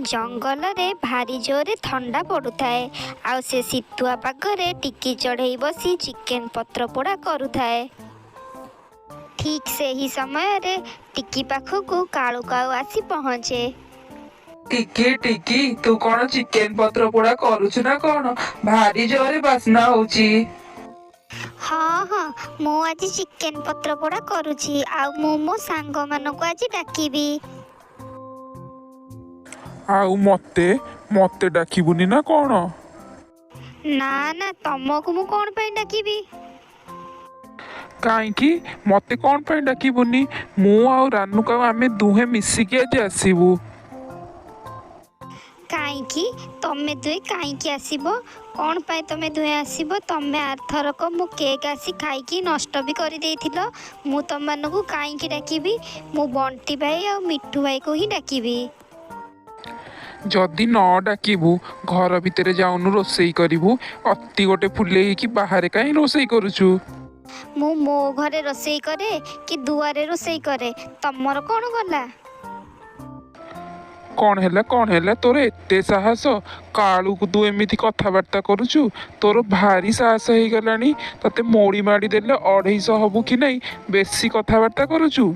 ଜଙ୍ଗଲରେ ଭାରି ଜୋରରେ ଥଣ୍ଡା ପଡ଼ୁଥାଏ। ଆଉ ସେ ଶୀତୁଆ ପାଗରେ ଟିକି ଚଢ଼େଇ ବସି ଚିକେନ ପତ୍ରପୋଡ଼ା କରୁଥାଏ। ଠିକ୍ ସେହି ସମୟରେ ଟିକି ପାଖକୁ କାଳୁ କାଉ ଆସି ପହଞ୍ଚେ। ଟିକି, ଟିକି, ତୁ କଣ ଚିକେନ ପତ୍ର ପୋଡା କରୁଛୁ ନା କଣ? ଭାରି ଜୋରେ ବାସ୍ନା ହଉଛି। ହଁ ହଁ, ମୁଁ ଆଜି ଚିକେନ ପତ୍ରପୋଡ଼ା କରୁଛି ଆଉ ମୁଁ ମୋ ସାଙ୍ଗମାନଙ୍କୁ ଆଜି ଡାକିବି। ଆଉ ମତେ ଡାକିବୁନି ନା କଣ? ନା ନା, ତମକୁ ମୁଁ କଣ ପାଇଁ ଡାକିବି? କାହିଁକି, ମତେ କଣ ପାଇଁ ଡାକିବୁନି? ମୁଁ ଆଉ ରାନୁ କାଉ ଆମେ ଦୁହେଁ ମିଶିକି ଆଜି ଆସିବୁ। କାହିଁକି, ତମେ ଦୁହେଁ କାହିଁକି ଆସିବ? କଣ ପାଇଁ ତମେ ଦୁହେଁ ଆସିବ? ତମେ ଆରଥରକ ମୋ କେକ୍ ଆସି ଖାଇକି ନଷ୍ଟ ବି କରିଦେଇଥିଲ। ମୁଁ ତମମାନଙ୍କୁ କାହିଁକି ଡାକିବି? ମୁଁ ବଣ୍ଟି ଭାଇ ଆଉ ମିଠୁ ଭାଇକୁ ହିଁ ଡାକିବି। ଯଦି ନ ଡାକିବୁ, ଘର ଭିତରେ ଯାଉନୁ ରୋଷେଇ କରିବୁ। ଅତି ଗୋଟେ ଫୁଲେଇକି ବାହାରେ କାହିଁ ରୋଷେଇ କରୁଛୁ? ମୁଁ ମୋ ଘରେ ରୋଷେଇ କରେ କି ଦୁଆରେ ରୋଷେଇ କରେ, ତମର କଣ ଗଲା? କଣ ହେଲା, କଣ ହେଲା, ତୋର ଏତେ ସାହସ? କାଳୁକୁ ତୁ ଏମିତି କଥାବାର୍ତ୍ତା କରୁଛୁ? ତୋର ଭାରି ସାହସ ହେଇଗଲାଣି। ତତେ ମୋଡ଼ି ମାଡ଼ି ଦେଲେ 250 ହବୁ କି ନାଇଁ। ବେଶୀ କଥାବାର୍ତ୍ତା କରୁଛୁ।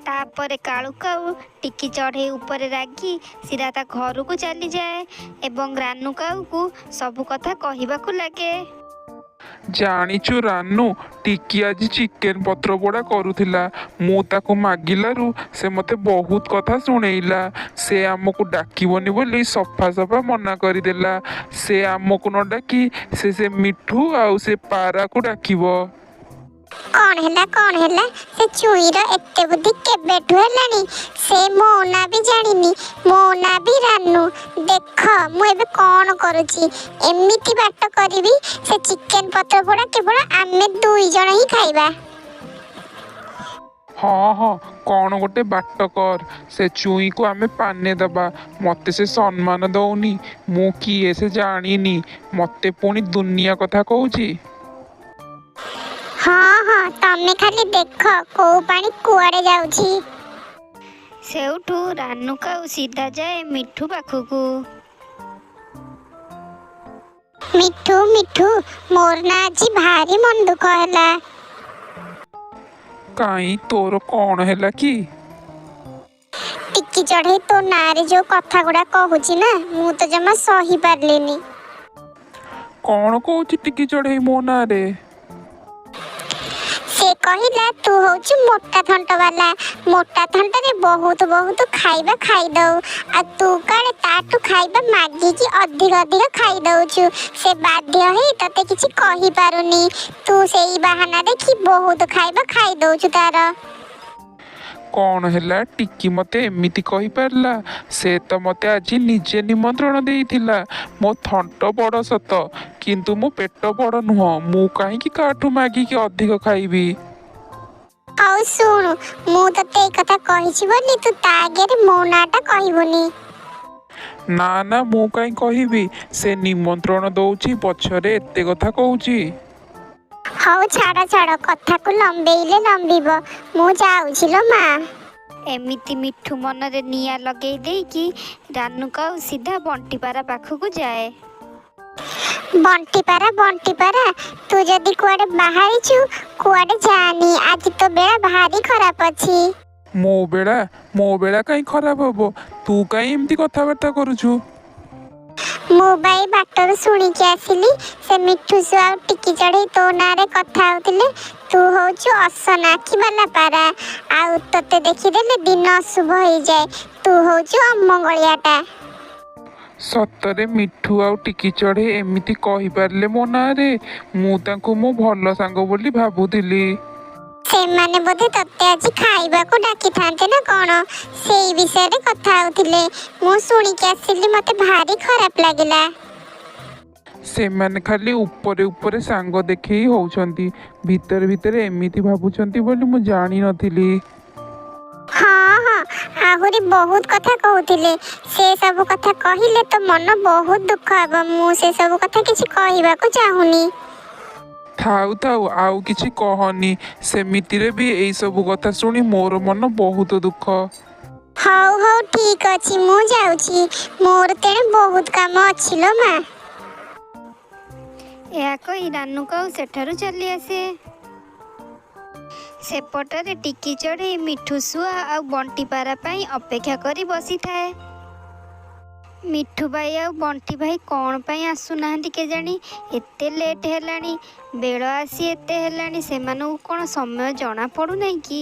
ତାପରେ କାଳୁ କାଉ ଟିକି ଚଢ଼େଇ ଉପରେ ରାଗି ସିଧା ତା ଘରକୁ ଚାଲିଯାଏ ଏବଂ ରାନୁ କାଉକୁ ସବୁ କଥା କହିବାକୁ ଲାଗେ। ଜାଣିଛୁ ରାନୁ, ଟିକି ଆଜି ଚିକେନ ପତ୍ର ପୋଡ଼ା କରୁଥିଲା। ମୁଁ ତାକୁ ମାଗିଲାରୁ ସେ ମୋତେ ବହୁତ କଥା ଶୁଣେଇଲା। ସେ ଆମକୁ ଡାକିବନି ବୋଲି ସଫା ସଫା ମନା କରିଦେଲା। ସେ ଆମକୁ ନ ଡାକି ସେ ସେ ମିଠୁ ଆଉ ସେ ପାରାକୁ ଡାକିବ। କଣ ହେଲା, କଣ ହେଲା, ସେ ଚୁଇଁର ଏତେ ବୁଦ୍ଧି କେବେଠୁ ହେଲାଣି? ସେ ମୋ ନାଁ ବି ଜାଣିନି, ମୋ ନାଁ ବି ରାନୁ। ଦେଖ ମୁଁ ଏବେ କଣ କରୁଛି। ଏମିତି ବାଟ କରିବି, ସେ ଚିକେନ ପତ୍ର ପୋଡ଼ା କେବଳ ଆମେ ଦୁଇ ଜଣ ହିଁ ଖାଇବା। ହଁ ହଁ, କଣ ଗୋଟେ ବାଟ କର। ସେ ଚୁଇଁକୁ ଆମେ ପାନେ ଦବା। ମତେ ସେ ସମ୍ମାନ ଦଉନି। ମୁଁ କିଏ ସେ ଜାଣିନି। ମତେ ପୁଣି ଦୁନିଆ କଥା କହୁଛି। ହଁ ହଁ, ତମେ ଖାଲି ଦେଖ କୋଉ ପାଣି କୁଆଡେ ଯାଉଛି। ସେଇଠୁ ରାନୁ କାଉ ସିଧା ଯାଏ ମିଠୁ ପାଖକୁ। ମିଠୁ, ମିଠୁ, ମୋର ନା ଆଜି ଭାରି ମନ ଦୁଃଖ ହେଲା। କାଇଁ, ତୋର କଣ ହେଲା କି? ଟିକି ଚଢ଼େଇ ତୋ ନାଁରେ ଯୋଉ କଥା ଗୁଡା କହୁଛି ନା, ମୁଁ ତ ଜମା ସହି ପାରିଲିନି। କଣ କହୁଛି ଟିକି ଚଢ଼େଇ ମୋ ନାଁରେ? ସେ କହିଲା ତୁ ହଉଛୁ ମୋଟା ଥଣ୍ଟ ବାଲା, ମୋଟା ଥଣ୍ଟରେ ବହୁତ ବହୁତ ଖାଇବା ଖାଇଦଉ, ଆଉ ତୁ କାଳେ ତାଠୁ ଖାଇବା ମାଗିକି ଅଧିକ ଅଧିକ ଖାଇଦଉଛୁ। ସେ ବାଧ୍ୟ ହେଇ ତତେ କିଛି କହିପାରୁନି। ତୁ ସେଇ ବାହାନା ଦେଖି ବହୁତ ଖାଇବା ଖାଇଦଉଛୁ ତାର। କଣ ହେଲା, ଟିକି ମତେ ଏମିତି କହିପାରିଲା? ସେ ତ ମତେ ଆଜି ନିଜେ ନିମନ୍ତ୍ରଣ ଦେଇଥିଲା। ମୋ ଥଣ୍ଟ ବଡ଼ ସତ, କିନ୍ତୁ ମୋ ପେଟ ବଡ଼ ନୁହଁ। ମୁଁ କାହିଁକି କାହାଠୁ ମାଗିକି ଅଧିକ ଖାଇବି? ହଉ ଶୁଣୁ, ମୁଁ ତତେ ଏଇ କଥା କହିଛି ବୋଲି ତୁ ତା ଆଗରେ ମୋ ନାଁଟା କହିବୁନି। ନା ନା, ମୁଁ କାହିଁ କହିବି? ସେ ନିମନ୍ତ୍ରଣ ଦଉଛି, ପଛରେ ଏତେ କଥା କହୁଛି। ହଉ ଛାଡ଼ ଛାଡ଼, କଥାକୁ ଲମ୍ବେଇଲେ ଲମ୍ବିବ। ମୁଁ ଯାଉଛି ଲୋ ମା। ଏମିତି ମିଠୁ ମନରେ ନିଆଁ ଲଗେଇ ଦେଇକି ରାନୁ କାଉ ସିଧା ବଣ୍ଟିପାରା ପାଖକୁ ଯାଏ। ବଣ୍ଟି ପାରା, ବଣ୍ଟି ପାରା, ତୁ ଯଦି କୁଆଡେ ବାହାରିଛୁ କୁଆଡେ ଯାନି। ଆଜି ତୋ ବେଳା ଭାରି ଖରାପ ଅଛି। ମୋ ବେଳା? ମୋ ବେଳା କାହିଁ ଖରାପ ହବ? ତୁ କାହିଁ ଏମିତି କଥାବାର୍ତ୍ତା କରୁଛୁ? ମୁଁ ବା ଏଇ ବାଟରୁ ଶୁଣିକି ଆସିଲି, ସେ ମିଠୁ ଶୁଆ ଆଉ ଟିକି ଚଢ଼େଇ ତୋ ନାଁରେ କଥା ହଉଥିଲେ। ତୁ ହଉଛୁ ଅସନା ଆଖି ବାଲା ପାରା, ଆଉ ତୋତେ ଦେଖିଦେଲେ ଦିନ ଅଶୁଭ ହେଇଯାଏ। ତୁ ହଉଛୁ ଅମଙ୍ଗଳିଆଟା। ସତରେ ମିଠୁ ଆଉ ଟିକି ଚଢ଼େଇ ଏମିତି କହିପାରିଲେ ମୋ ନାଁରେ? ମୁଁ ତାଙ୍କୁ ମୋ ଭଲ ସାଙ୍ଗ ବୋଲି ଭାବୁଥିଲି। ସେମାନେ ବୋଧେ ତତେ ଆଜି ଖାଇବାକୁ ଡାକିଥାନ୍ତେ ନା କଣ, ସେଇ ବିଷୟରେ କଥା ହଉଥିଲେ। ମୁଁ ଶୁଣିକି ଆସିଲି, ମତେ ଭାରି ଖରାପ ଲାଗିଲା। ସେମାନେ ଖାଲି ଉପରେ ଉପରେ ସାଙ୍ଗ ଦେଖେଇ ହଉଛନ୍ତି, ଭିତରେ ଭିତରେ ଏମିତି ଭାବୁଛନ୍ତି ବୋଲି ମୁଁ ଜାଣିନଥିଲି। ହଁ ହଁ, ଆହୁରି ବହୁତ କଥା କହୁଥିଲେ। ସେ ସବୁ କଥା କହିଲେ ତୋ ମନ ବହୁତ ଦୁଃଖ ହବ। ମୁଁ ସେ ସବୁ କଥା କିଛି କହିବାକୁ ଚାହୁଁନି। ଥାଉ ଥାଉ, ଆଉ କିଛି କହନି। ସେମିତିରେ ବି ଏଇସବୁ କଥା ଶୁଣି ମୋର ମନ ବହୁତ ଦୁଃଖ। ହଉ ହଉ, ଠିକ ଅଛି, ମୁଁ ଯାଉଛି। ମୋର ତେଣେ ବହୁତ କାମ ଅଛି ଲୋ ମା। ଏହା କହି ରାନୁ କାଉ ସେଠାରୁ ଚାଲି ଆସେ। ସେପଟରେ ଟିକି ଚଢ଼େଇ ମିଠୁ ଶୁଆ ଆଉ ବଣ୍ଟି ପାରା ପାଇଁ ଅପେକ୍ଷା କରି ବସିଥାଏ। ମିଠୁ ଭାଇ ଆଉ ବଣ୍ଟି ଭାଇ କ'ଣ ପାଇଁ ଆସୁନାହାନ୍ତି କେଜାଣି? ଏତେ ଲେଟ୍ ହେଲାଣି, ବେଳ ଆସି ଏତେ ହେଲାଣି, ସେମାନଙ୍କୁ କ'ଣ ସମୟ ଜଣା ପଡ଼ୁନାହିଁ କି?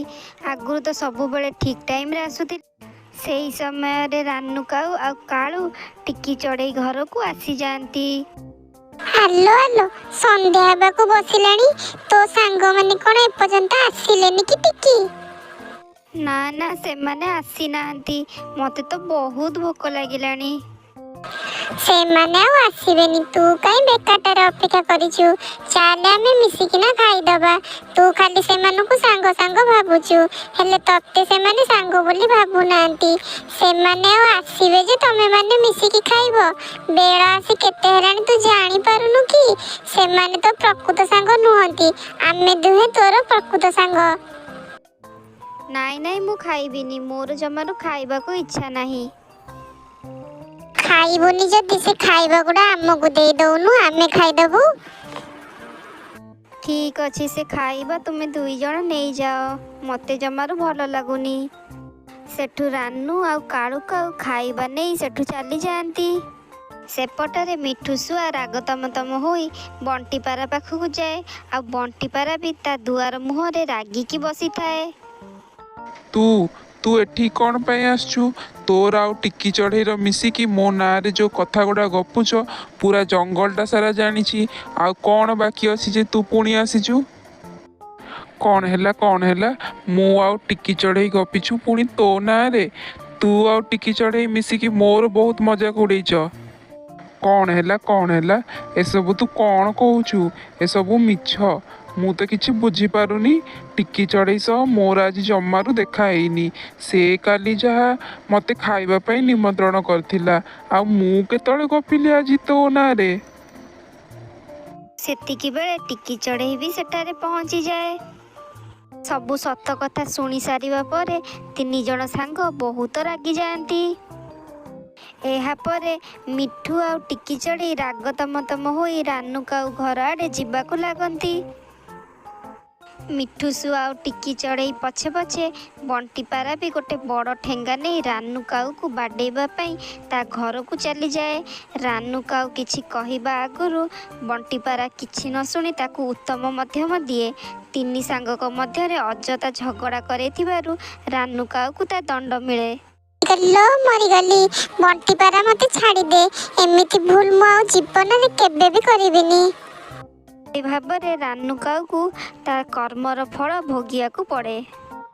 ଆଗରୁ ତ ସବୁବେଳେ ଠିକ୍ ଟାଇମ୍ରେ ଆସୁଥିଲେ। ସେଇ ସମୟରେ ରାନୁ କାଉ ଆଉ କାଳୁ ଟିକି ଚଢ଼େଇ ଘରକୁ ଆସିଯାଆନ୍ତି। ଆଲୋ ଆଲୋ, ସନ୍ଧ୍ୟା ହେବାକୁ ବସିଲାଣି, ତୋ ସାଙ୍ଗମାନେ କ'ଣ ଏପର୍ଯ୍ୟନ୍ତ ଆସିଲେନି କି ଟିକି? ନା ନା, ସେମାନେ ଆସିନାହାନ୍ତି। ମୋତେ ତ ବହୁତ ଭୋକ ଲାଗିଲାଣି। ସେମାନେ ଆଉ ଆସିବେନି। ତୁ କାହିଁ ବେକାରଟାରେ ଅପେକ୍ଷା କରିଛୁ? ଚାଲେ, ଆମେ ମିଶିକିନା ଖାଇଦବା। ତୁ ଖାଲି ସେମାନଙ୍କୁ ସାଙ୍ଗ ସାଙ୍ଗ ଭାବୁଛୁ, ହେଲେ ତତେ ସେମାନେ ସାଙ୍ଗ ବୋଲି ଭାବୁନାହାନ୍ତି। ସେମାନେ ଆଉ ଆସିବେ ଯେ ତମେମାନେ ମିଶିକି ଖାଇବ? ବେଳ ଆସି କେତେ ହେଲାଣି ତୁ ଜାଣିପାରୁନୁ କି? ସେମାନେ ତ ପ୍ରକୃତ ସାଙ୍ଗ ନୁହନ୍ତି, ଆମେ ଦୁହେଁ ତୋର ପ୍ରକୃତ ସାଙ୍ଗ। ନାଇଁ ନାଇଁ, ମୁଁ ଖାଇବିନି। ମୋର ଜମାରୁ ଖାଇବାକୁ ଇଚ୍ଛା ନାହିଁ। ଖାଇବୁନି ଯଦି ସେ ଖାଇବା ଗୁଡ଼ା ଆମକୁ ଦେଇ ଦଉନୁ, ଆମେ ଖାଇଦବୁ। ଠିକ୍ ଅଛି, ସେ ଖାଇବା ତୁମେ ଦୁଇ ଜଣ ନେଇଯାଅ। ମୋତେ ଜମାରୁ ଭଲ ଲାଗୁନି। ସେଠୁ ରାନୁ ଆଉ କାଳୁ କାଉ ଖାଇବା ନେଇ ସେଠୁ ଚାଲିଯାଆନ୍ତି। ସେପଟରେ ମିଠୁ ଶୁଆ ରାଗ ତମ ତମ ହୋଇ ବଣ୍ଟି ପାରା ପାଖକୁ ଯାଏ, ଆଉ ବଣ୍ଟି ପାରା ବି ତା ଦୁଆର ମୁହଁରେ ରାଗିକି ବସିଥାଏ। ତୁ ତୁ ଏଠି କ'ଣ ପାଇଁ ଆସିଛୁ? ତୋର ଆଉ ଟିକି ଚଢ଼େଇର ମିଶିକି ମୋ ନାଁରେ ଯେଉଁ କଥା ଗୁଡ଼ା ଗପୁଛ, ପୁରା ଜଙ୍ଗଲଟା ସାରା ଜାଣିଛି। ଆଉ କ'ଣ ବାକି ଅଛି ଯେ ତୁ ପୁଣି ଆସିଛୁ? କ'ଣ ହେଲା, କ'ଣ ହେଲା? ମୁଁ ଆଉ ଟିକି ଚଢ଼େଇ ଗପିଛୁ ପୁଣି ତୋ ନାଁରେ? ତୁ ଆଉ ଟିକି ଚଢ଼େଇ ମିଶିକି ମୋର ବହୁତ ମଜାକ ଉଡ଼େଇଛ। କ'ଣ ହେଲା, କ'ଣ ହେଲା? ଏସବୁ ତୁ କ'ଣ କହୁଛୁ? ଏସବୁ ମିଛ। ମୁଁ ତ କିଛି ବୁଝିପାରୁନି। ଟିକି ଚଢ଼େଇ ସହ ମୋର ଆଜି ଜମାରୁ ଦେଖା ହେଇନି। ସେ କାଲି ଯାହା ମୋତେ ଖାଇବା ପାଇଁ ନିମନ୍ତ୍ରଣ କରିଥିଲା। ଆଉ ମୁଁ କେତେବେଳେ ଗପିଲି ଆଜି ତୋ ନାଁରେ? ସେତିକି ବେଳେ ଟିକି ଚଢ଼େଇ ବି ସେଠାରେ ପହଞ୍ଚିଯାଏ। ସବୁ ସତ କଥା ଶୁଣି ସାରିବା ପରେ ତିନି ଜଣ ସାଙ୍ଗ ବହୁତ ରାଗିଯାଆନ୍ତି। ଏହାପରେ ମିଠୁ ଆଉ ଟିକି ଚଢ଼େଇ ରାଗ ତମ ତମ ହୋଇ ରାନୁ କାଉ ଘର ଆଡ଼େ ଯିବାକୁ ଲାଗନ୍ତି। ମିଠୁ ଶୁଆ ଆଉ ଟିକି ଚଢ଼େଇ ପଛେ ପଛେ ବଣ୍ଟି ପାରା ବି ଗୋଟେ ବଡ଼ ଠେଙ୍ଗା ନେଇ ରାନୁ କାଉକୁ ବାଡ଼େଇବା ପାଇଁ ତା ଘରକୁ ଚାଲିଯାଏ। ରାନୁ କାଉ କିଛି କହିବା ଆଗରୁ ବଣ୍ଟି ପାରା କିଛି ନ ଶୁଣି ତାକୁ ଉତ୍ତମ ମଧ୍ୟମ ଦିଏ। ତିନି ସାଙ୍ଗଙ୍କ ମଧ୍ୟରେ ଅଯଥା ଝଗଡ଼ା କରେଇଥିବାରୁ ରାନୁ କାଉକୁ ତା ଦଣ୍ଡ ମିଳେ। ଲୋ ମରିଗଲି, ବଣ୍ଟି ପାରା, ମତେ ଛାଡ଼ିଦେ। ଏମିତି ଭୁଲ ମୁଁ ଆଉ ଜୀବନରେ କେବେ ବି କରିବିନି। ଏହି ଭାବରେ ରାନୁ କାଉକୁ ତା କର୍ମର ଫଳ ଭୋଗିବାକୁ ପଡ଼େ।